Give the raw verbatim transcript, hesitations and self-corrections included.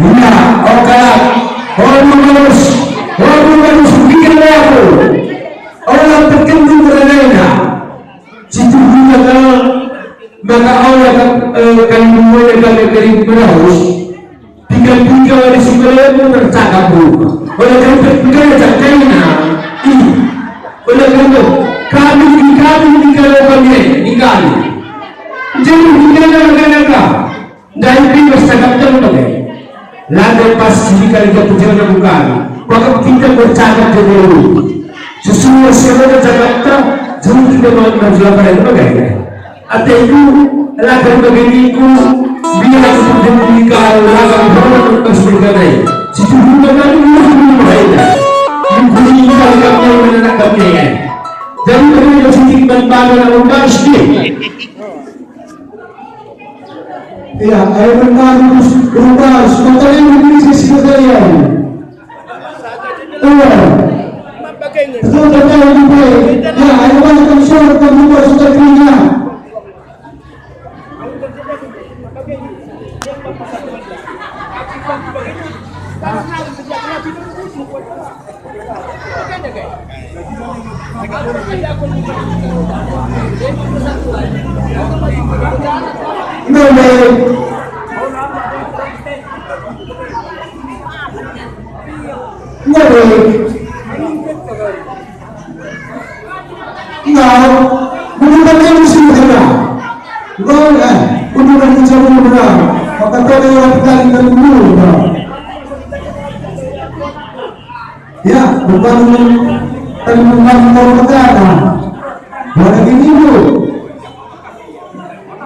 Ia, o kalak, o Rumanus, o Rumanus, pikir aku. Ola pekendu berenena. Situhuna kal, maka ola ka-, eh, kalimbungena kami kering beraus. Piga-piga wari si melemu bercakap rumah. Ola kami bercakap kaina. Ih. Ola kami, kami, kami, kami, kami, kami. Jadi, kita nak kena kah? Ndai pe bas cakapta bage. Labo pas si bikari jabu-jabu bukan. Kuakap kita bercakap jabu-jabu. Sesuai secara cakapta, jauh kita mau menjelaskan bage. Ateku, lagar bage niku, biar aku jadi kau lagar hormat pas bergadai. Situhuna kami musuh mereka. Mengkuni kali kami menanam kami. Jadi bagi yang sedikit bantuan yang membahas dia. Iya, ayo berbaris, berbaris, maka yang lebih sisi kejadian. Iya. Betul, betul, lebih baik. Ya, ayo banyak yang surat dan lupa sudah kerja. Nggo, nggo. Engkau, mengundang MC saja. Engkau, eh, mengundang MC saja. Maka kau yang kali kali dulu, engkau. Ya, bukan kali bukan kau berkata. Bukan